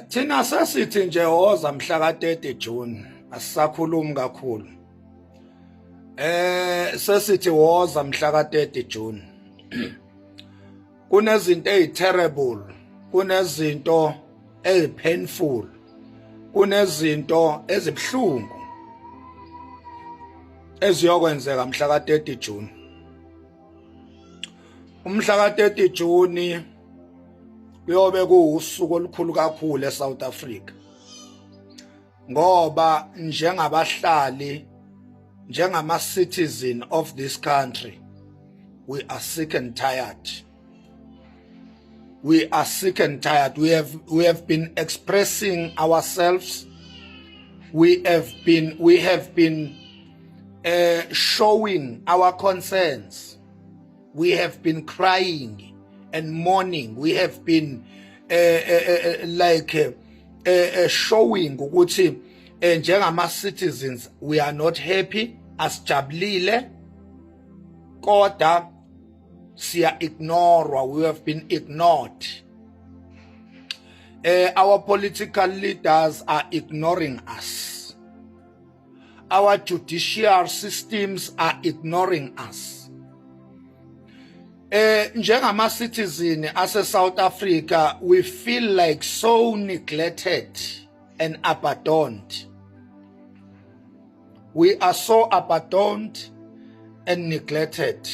Thina sesithi nje woza mhla ka 30 June, asisakhulumi kakhulu. Sesithi woza mhla ka 30 June. Kunezinto eziterrible, kunezinto ezipainful, kunezinto ezibhlungu eziyokwenzeka mhla ka 30 June. Umhla ka 30 June kuyobe kuwusuku olukhulu kakhulu eSouth Africa, ngoba njengabahlali, njengama citizen of this country, we are sick and tired. We are sick and tired. We have been expressing ourselves. We have been showing our concerns. We have been crying and mourning. We have been like showing ukuthi njengama citizens we are not happy, asijabulile, kodwa siya ignore. We have been ignored. Our political leaders are ignoring us. Our judicial systems are ignoring us. Njengama citizen ase South Africa, we feel like so neglected and abandoned. We are so abandoned and neglected.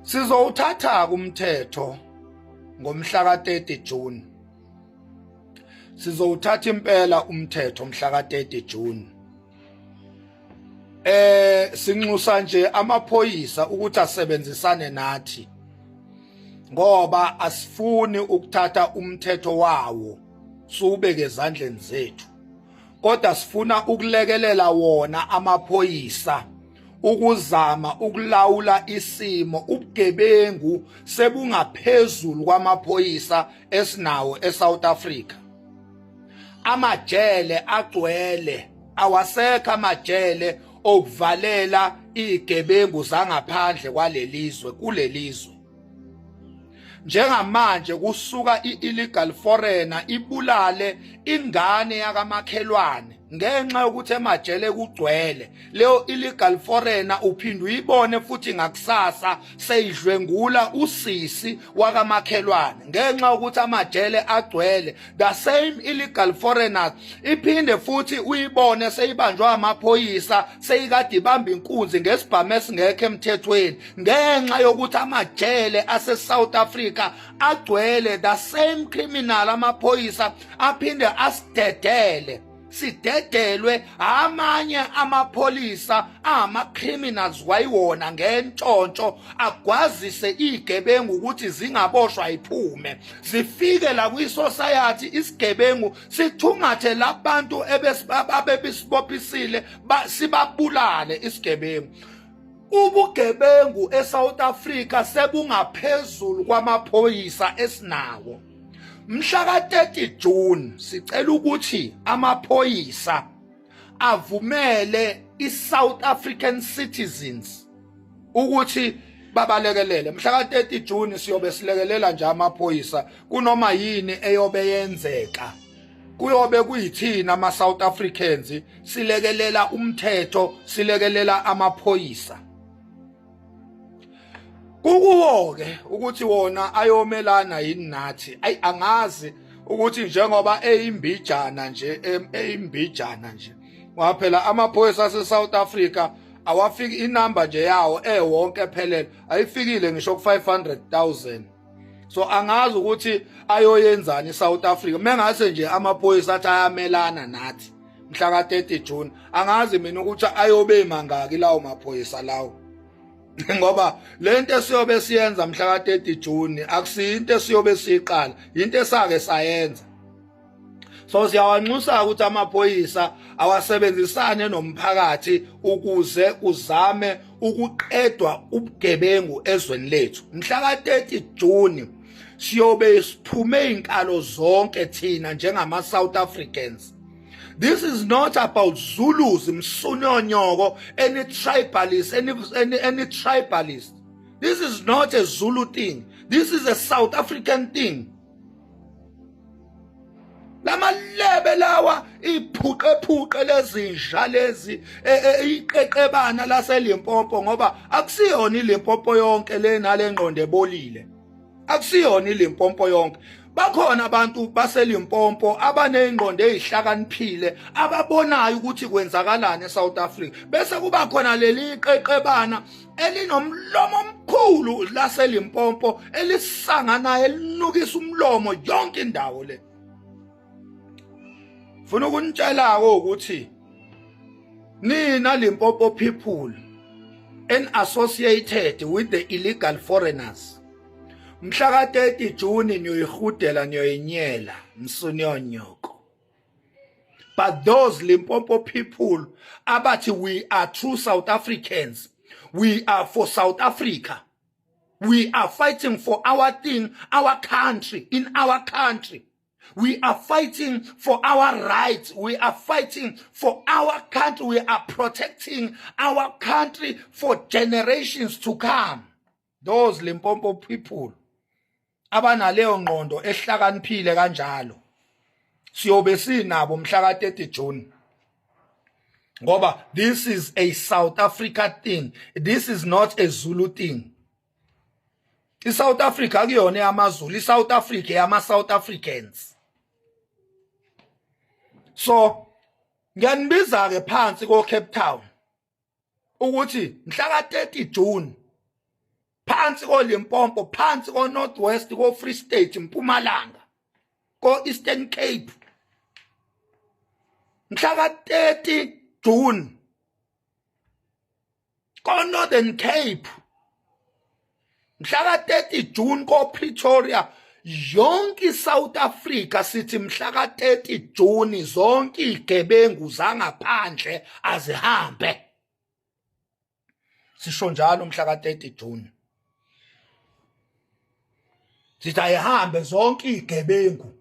Sizowuthatha kumthetho ngomhla ka30 June. Sizowuthatha impela umthetho mhla ka30 June. Sinxusa nje amaphoyisa ukuthi asebenzisane nathi, ngoba asifuni ukuthatha umthetho wawo siwubeke ezandleni zethu, kodwa sifuna ukulekelela wona amaphoyisa ukuzama ukulawula isimo. Ubugebengu sebungaphezulu kwamaphoyisa esinawo eSouth Africa. Amajele agcwele, awasekho amajele okuvalela izigebengu zangaphandle kwalelizwe kulelizwe. Njengamanje kusuka i-illegal foreigner ibulale ingane yakamakhelwane ngenxa yokuthi emajele kugcwele. Leyo illegal foreigner uphinde uyibone futhi ngakusasa seyidlwengula usisi wakamakhelwane ngenxa yokuthi amajele agcwele. The same illegal foreigners iphinde futhi uyibone seyibanjwa amaphoyisa, seyikade ibamba inkunzi ngesibhamu esingekho emthethweni ngenxa yokuthi amajele ase South Africa agcwele. The same criminal, amaphoyisa aphinde asidedele, sidedelwe amanye amapholisa ama criminals wayiwona ngentshontsho, agwazise igebengu ukuthi zingaboshwa, iphume zifike la kwi-society. Isigebengu sithungathe labantu ebesibophisile, sibabulale isigebengu. Ubugebengu eSouth Africa sebungaphezulu kwamaphoyisa esinawo. Mhla ka-30 June sicela ukuthi amaphoyisa avumele i-South African citizens ukuthi babalekelele. Mhla ka-30 June siyobe silekelela nje amaphoyisa kunoma yini eyobe yenzeka. Kuyobe kuyithina ama South Africans silekelela umthetho, silekelela amaphoyisa. Kukuwo ke ukuthi wona ayomelana yini nathi. Ayi, angazi ukuthi njengoba eyimbijana nje, eyimbijana nje, ngoba phela amaphoyisa ase South Africa awafiki, inamba nje yawo ewonke ephelele ayifikile ngisho ku 500,000. So angazi ukuthi ayoyenzani iSouth Africa mengase nje amaphoyisa athi ayamelana nathi mhla ka 30 June. Angazi mina ukuthi ayobe mangaki lawo maphoyisa lawo, ngoba lento esiyobe siyenza mhla ka 30 June akusiyinto esiyobe siyiqala, into esake sayenza. So siyawanxusa ukuthi amaphoyisa awasebenzisane nomphakathi ukuze uzame ukuqedwa ubugebengu ezweni lethu. Mhla ka 30 June siyobe siphume inkalo zonke thina njengama South Africans. This is not about Zulus, msunyonyoko, any tribalist, any tribalist. This is not a Zulu thing. This is a South African thing. Lamalebe lawa, iphuqephuqe lezinja lezi, iqeqebana laseLimpopo, ngoba akusiyona iLimpopo yonke le nalengqondo ebolile. Akusiyona iLimpopo yonke. Bakhona abantu baseLimpopo abanezingqondo ezihlakaniphile, ababonayo ukuthi kwenzakalani eSouth Africa. Bese kuba khona leli qeqebana elinomlomo omkhulu laseLimpopo, elisanganayo, elinukisa umlomo yonke indawo le. Funa ukunitshela ukuthi nina Limpopo people and associated with the illegal foreigners, mhla ka 30 June niyoyihudela, niyoyinyela msunyonyoko. But those Limpopo people abathi we are true South Africans, we are for South Africa, we are fighting for our thing, our country, in our country, we are fighting for our rights, we are fighting for our country, we are protecting our country for generations to come. Those Limpopo people abanaleyo ngqondo ehlakaniphile kanjalo, siyobe sinabo mhla ka 30 June, ngoba this is a South Africa thing, this is not a Zulu thing. ISouth Africa akuyona eyamaZulu, iSouth Africa eyama South Africans. So ngiyanibiza ke phansi ko Cape Town ukuthi mhla ka 30 June, phansi ko Limpopo, phansi ko North West, ko Free State, Mpumalanga, ko Eastern Cape, mhla ka 30 June, ko Northern Cape, mhla ka 30 June, ko Pretoria, yonke iSouth Africa, sithi mhla ka 30 June zonke igebengu zangaphandle azihambe. Sisho njalo, mhla ka 30 June sithi ayihambe zonke igebengu,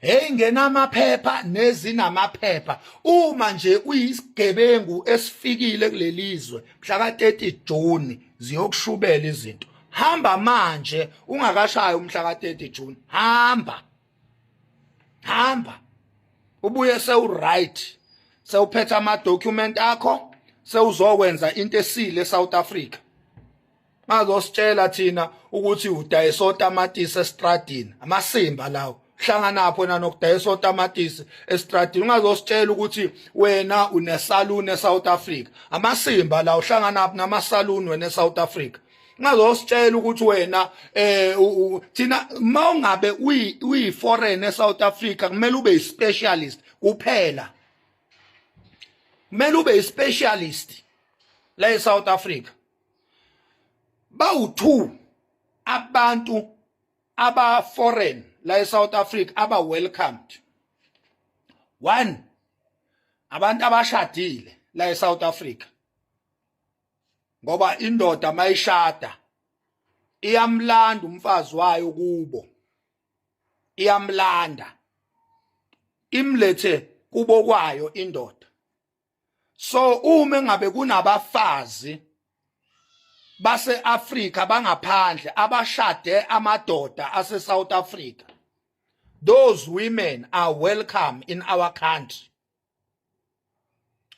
hey, ngenamaphepha nezinamaphepha. Uma nje uyisigebengu esifikile kulelizwe mhla ka 30 June, ziyokushubela izinto. Hamba manje ungakashayi umhla ka 30 June. Hamba, hamba, ubuye sewu right, sewuphethe ama document akho, sewuzokwenza into esile eSouth Africa. Bazositshela thina ukuthi udayisa otamatisi estradini, amasimba lawo. Hlanganapho wena nokudayisa otamatisi estradini? Ungazositshela ukuthi wena unesaluni eSouth Africa, amasimba lawo. Hlanganapho namasaluni wena eSouth Africa? Ungazositshela ukuthi wena thina mawungabe uyi foreign eSouth Africa, kumele ube specialist kuphela, kumele ube specialist la eSouth Africa. Bawu2 abantu aba foreign la eSouth Africa aba welcomed. One, abantu abashadile la eSouth Africa, ngoba indoda mayishada iyamlanda umfazi wayo kubo, iyamlanda imlethe kubo kwayo indoda. So uma ngabe kunabafazi base-Afrika bangaphandle abashade amadoda ase South Africa, those women are welcome in our country.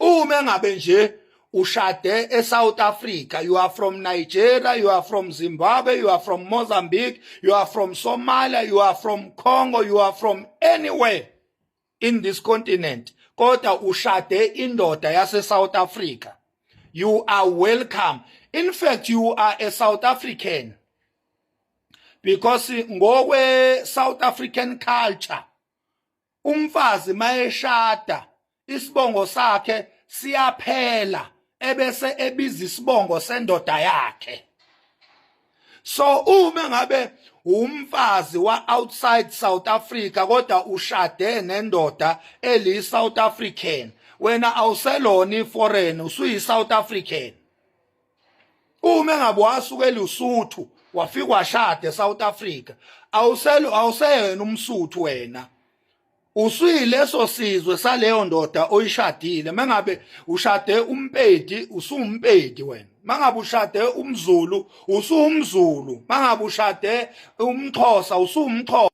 Uma ngabe nje ushade eSouth Africa, you are from Nigeria, you are from Zimbabwe, you are from Mozambique, you are from Somalia, you are from Congo, you are from anywhere in this continent, kodwa ushade indoda yase South Africa, you are welcome. In fact, you are a South African, because ngokwe South African culture, umfazi mayeshada isibongo sakhe siyaphela, ebese ebiza isibongo sendoda yakhe. So uma ngabe umfazi wa outside South Africa kodwa ushade nendoda eli South African, wena awuselona iforeign, usuyi South African. Uma ngabe wasuka eLesotho wafika washada eSouth Africa, awuselo, awuseyena umSuthu wena, usuyileso sizwe saleyo ndoda oyishadile. Mengabe ushade uMpedi, usuMpedi wena. Mangabe ushade umZulu, usuMzulu. Mangabe ushade umXhosa, usuMxhosa.